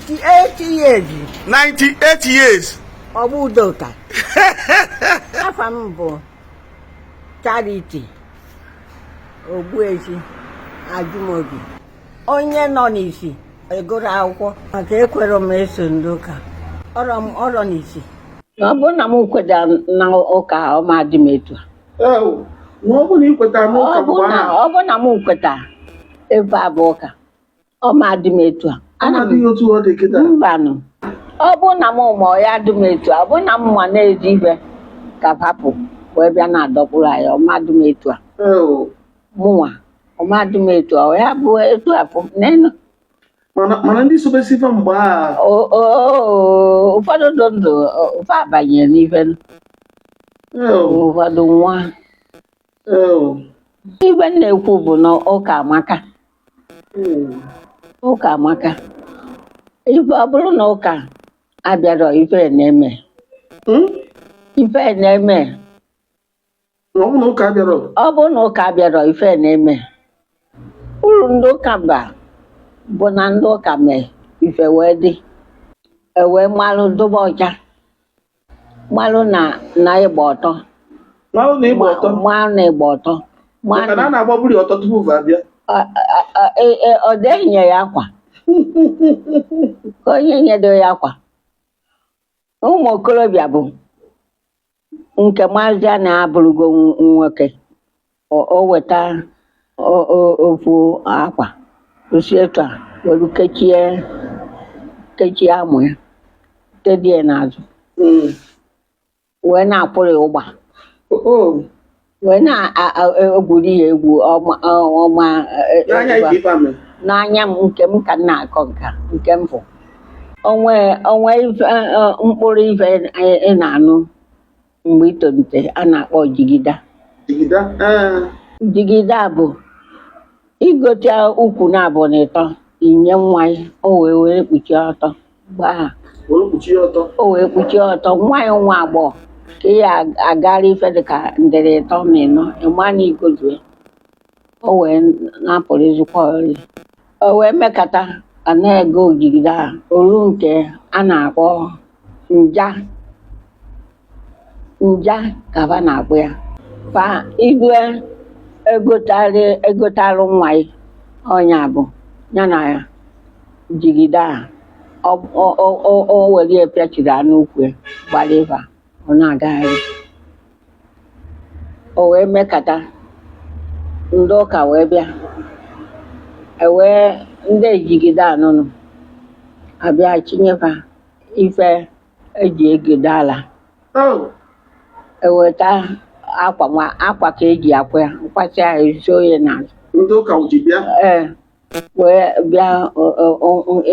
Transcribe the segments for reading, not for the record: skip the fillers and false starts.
98 years. 98 years. Ọ bụ Udoka. Afa m bụ Charity Ogbuefi Ajumobi. Onye nọ n'isi egoro akwụkwọ maka ekwere m eso ndị ụka. Ọrọ m ọrọ n'isi. Ọ bụrụ na m kweta na ụka, ọ ma dị m etu a. Na ọ bụrụ na ị kwetara n'ụka Ọ bụ mgbe na ahụ, ọ bụ na m kweta ebe a bụ ụka, ọ ma dị m etu a. ọ na-adịghị otu ọ dị kịta. Mbanụ, ọ bụ na m ma ya dị m etu a, ọ bụ na m ma na-eji ife ka papụ wee bịa na-adọkpụrụ anyị, ọ ma dị m etu a. Mụnwa, ọ ma dị m etu a, ọ ya bụ etu a fụ n'elu. Mana ndị sobesi ife mgbe a, Ụfọdụ ndụ ndụ ụfọdụ abanye n'ife, ụfọdụ nwa. Ife m na-ekwu bụ na ụka amaka. Ụka amaka. Ife ọ bụrụ na ụka abịarọ, ife na-eme. Ife na-eme. Na ọ bụrụ na ụka abịarọ, Ọ bụrụ na ụka abịarọ, ife na-eme. Uru ndị ụka ba bụ na ndị ụka mee ife wee dị, ewee malụ dobe ọcha, malụ na ịgba ọtọ. Malụ na ịgba ọtọ. Malụ na ịgba ọtọ. Maka na a na-agbaburi ọtọ tupu va abịa. Ọ dịghị ya akwa ka onye nyedo ya akwa. Ụmụ okorobịa bụ nke maazị a na-abụrụgo nwoke, o weta ofu akwa osi etu a were kechie kechie amụ ya, tedie n'azụ, wee na-akwụrụ ya ụgba, wee na-egwuri ya egwu ọma ọma. N'anya ike ife a mere. N'anya m, nke m ka m na-akọ, nka nke m fụ onwe onwe ife, mkpụrụ ife ị na-anụ mgbe ị tolite a na-akpọ jigida. Jigida. Ee. Jigida bụ igote ukwu na abụọ na ịtọ inye nwa ya, o wee were kpuchie ọtọ mgbe ahụ. Were kpuchie ọtọ. O wee kpuchie ọtọ nwa ya, nwa agbọghọ ka ị ya agara ife dịka ndịrị ịtọ na ịnọ, ịma na igozue, o wee na-apụrụzikwa ọrị, o wee mekata a na-ego jigida a, olu nke a na-akpọ nja nja ka fa na-akpọ ya. Fa igwe egotarị egotarụ nwa ya, ọnya bụ ya na ya jigida a, o were ya pịachiri anụ ukwu ya gbara ịba, ọ na-agagharị, o wee mekata ndị ụka wee bịa, ewee ndị jigide anụnụ abịa chinyefa ife eji egodo ala. Eweta akwa, nwa akwa ka eji akwa ya nkwasị ya ezo ya n'azụ. Ndị ụka ji bịa. Ee, wee bịa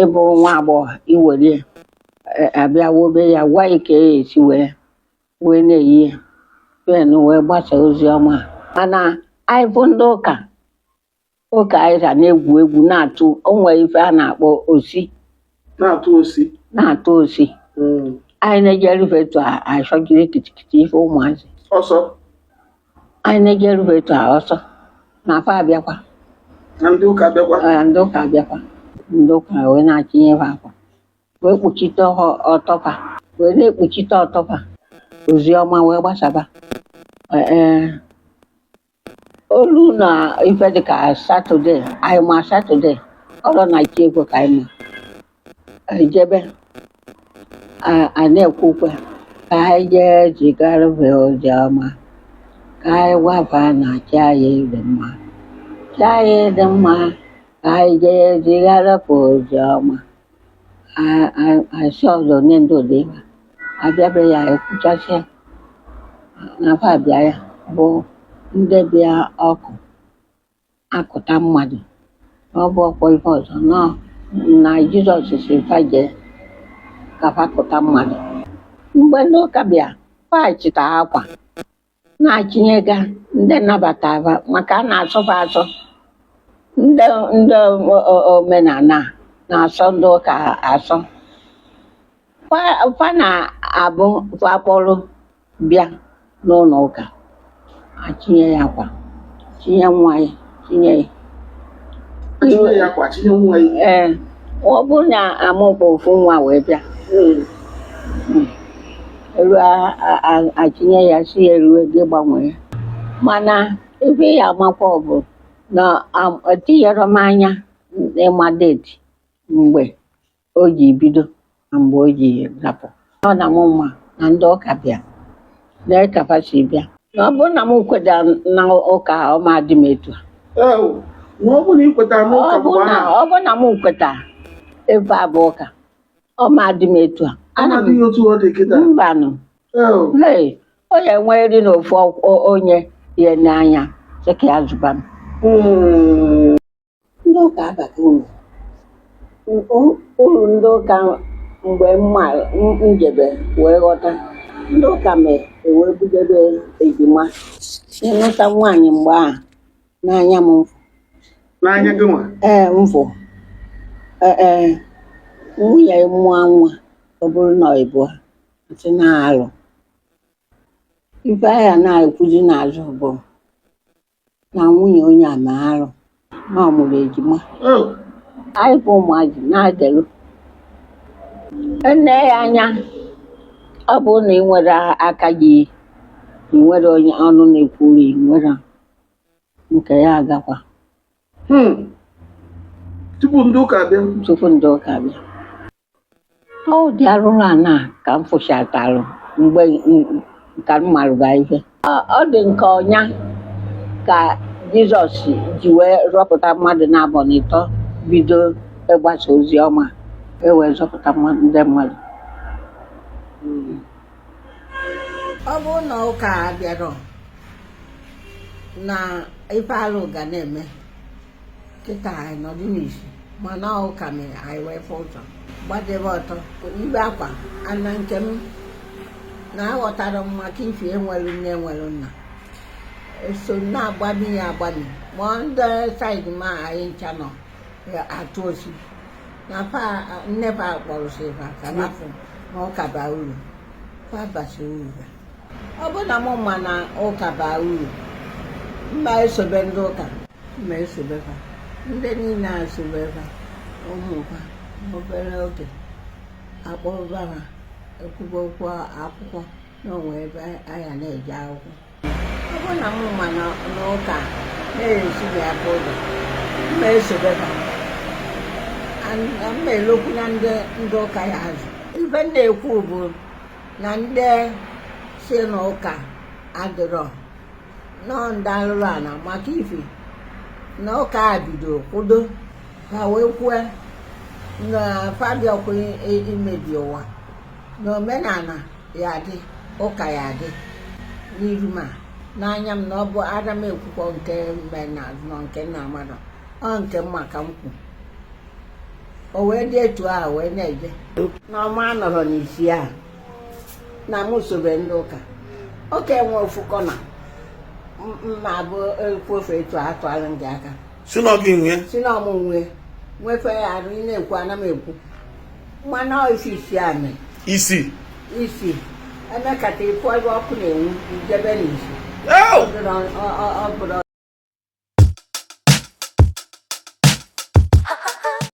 ịbụ nwa agbọghọ iwere ya, abịa wobe ya, gwa ya ka e esi wee na-eyi ya pen wee gbasa ozi ọma a. Mana anyị bụ ndị ụka, ụka anyị ga na-egwu egwu na-atụ onwe ife a na-akpọ osi. Na-atụ osi. Na-atụ osi. Anyị na-eje etu a achọgide kitikiti ife ụmụazị. Ọsọ. Anyị na-eje etu a ọsọ na afa abịakwa. Na ndị ụka bịakwa. Ee, ndị ụka abịakwa, ndị ụka wee na-achịnye ha akwa wee kpuchite ọtọfa, wee na-ekpuchite ọtọfa, ozi ọma wee gbasaba. Ee, olu na ife dịka Saturday, anyị ma Saturday ọrụ na chi ekwe ka anyị ma ejebe a na-ekwu ukwe ka anyị jee zigara ozi ọma, ka anyị gwafa na chi anyị dị mma, chi anyị dị mma, ka anyị jee zigara ozi ọma. Asị ọzọ nye ndị ụdị abịabe ya ekwuchasịa na fa abịa ya bụ ndị bịa ọkụ akụta mmadụ, ọ bụ ọkwa ife ọzọ nọ na Jizọs si fa jee ka fa kụta mmadụ. Mgbe ndị ụka bịa, fa chịta akwa na-achịnyega ndị nabata fa, maka a na-asọfa asọ, ndị omenala na-asọ ndị ụka asọ. Fa na-abụ fa kpọrọ bịa n'ụlọ ụka, achinye ya akwa, tinye nwa ya, tinye ya. Tinye ya akwa, tinye nwa ya. Ee. Ọ bụrụ na amụkpọ ofu nwa wee bịa, elu atinye ya, si ya erue gị gbanwee. Mana ife ya amakwa ọ bụ na etinyere m anya ịma date mgbe o ji bido na mgbe o ji dapụ. Ọ na mụ ma na ndị ụka bịa na ka fa si bịa, na ọ bụrụ na m kweta na ụka, ọ ma dị m etu a. Ee, na ọ bụrụ na ị kwetara n'ụka Ọ bụ mgbe na ahụ, ọ bụ na m kweta ebe a bụ ụka, ọ ma dị m etu a. ọ Ana m na-adịghị otu ọ dị kịta. Mbanụ. Ee. Hey, o ya enwerị na ofu onye ya n'anya sị ka ya zụba m. Ndị ụka abaghị uru. Uru ndị ụka, mgbe mma njebe wee ghọta ndị ụka mee, ewee budebe ejima ịnụta nwaanyị mgbe ahụ n'anya m. N'anya gị nwa? Ee, mfụ ee nwunye mụọ nwa, ọ bụrụ na ọ ịbụọ nsị na-alụ ife ahịa na-ekwuzi n'azụ bụ na nwunye onye a ma alụ na ọ mụrụ ejima. Oh. Anyị bụ ụmụazị na-adịrụ ene ya anya. Ọ bụrụ na ị nwere aka gị, ị nwere onye ọnụ na-ekwuru, ị nwere nke ya agakwa. Tupu ndị ụka bịa. Tupu ndị ụka bịa, ọ dị arụrụ ana ka m fụchatalụ mgbe ka m marụba ife. Ọ dị nke ọnya ka Jizọs ji wee rọpụta mmadụ na-abọ n'ịtọ bido ịgbasa ozi ọma, e wee zọpụta ndị mmadụ. Ọ bụrụ na ụka bịara na ife alụ ga na-eme kịta, anyị nọdụ n'isi, mana ụka mere anyị wee fụ ụzọ gbadebe ọtọ ibe akwa ana nke m na aghọtara m maka ife enwelu nne enwelu nna eso na-agbami ya agbami, ma ndị side ma anyị ncha nọ atụ osi na fa nne fa kpọrọ si fa ka fa fụ na ụka baa uru, fa basi uru. Ọ bụ na mụ ma na ụka baa uru, mma esobe ndị ụka, mma esobe fa, ndị niile asobe fa, ụmụ fa obere oge akpọba ha ekwuba okwu akwụkwọ n'onwe ebe anya na-eje akwụkwọ. Ọ bụ na mụ ma na ụka na-esi na ya bụ ụzọ, mma esobe fa, mma elokwu na ndị ụka ya azụ. Ife m na-ekwu bụ na ndị si n'ụka adịrọ nọọ ndị alụrụ ana, maka ife na ụka a bido kwudo ha wee kwue na fabiọkwu imebi ụwa na omenala ya dị, ụka ya dị n'iru ma n'anya m na ọ bụ ada m ekwukwo nke mme na nọ nke nna amadọ ọ nke m maka m kwu o wee dị etu ahụ wee na-eje n'ọma nọrọ n'isi ahụ na mụ sobe ndị ụka ụka enwe ofu kọna mma bụ ekwu ofe etu atụalụ ndị aka. Si na ọ gị nwee? Si na ọmụ nwee nwefe ya arụ ị na-ekwu ana m ekwu mana isi isi a mee. Isi. Isi emekata ịfụ ebe ọkụ na-enwu ijebe n'isi. Oh! Ọ bụrụ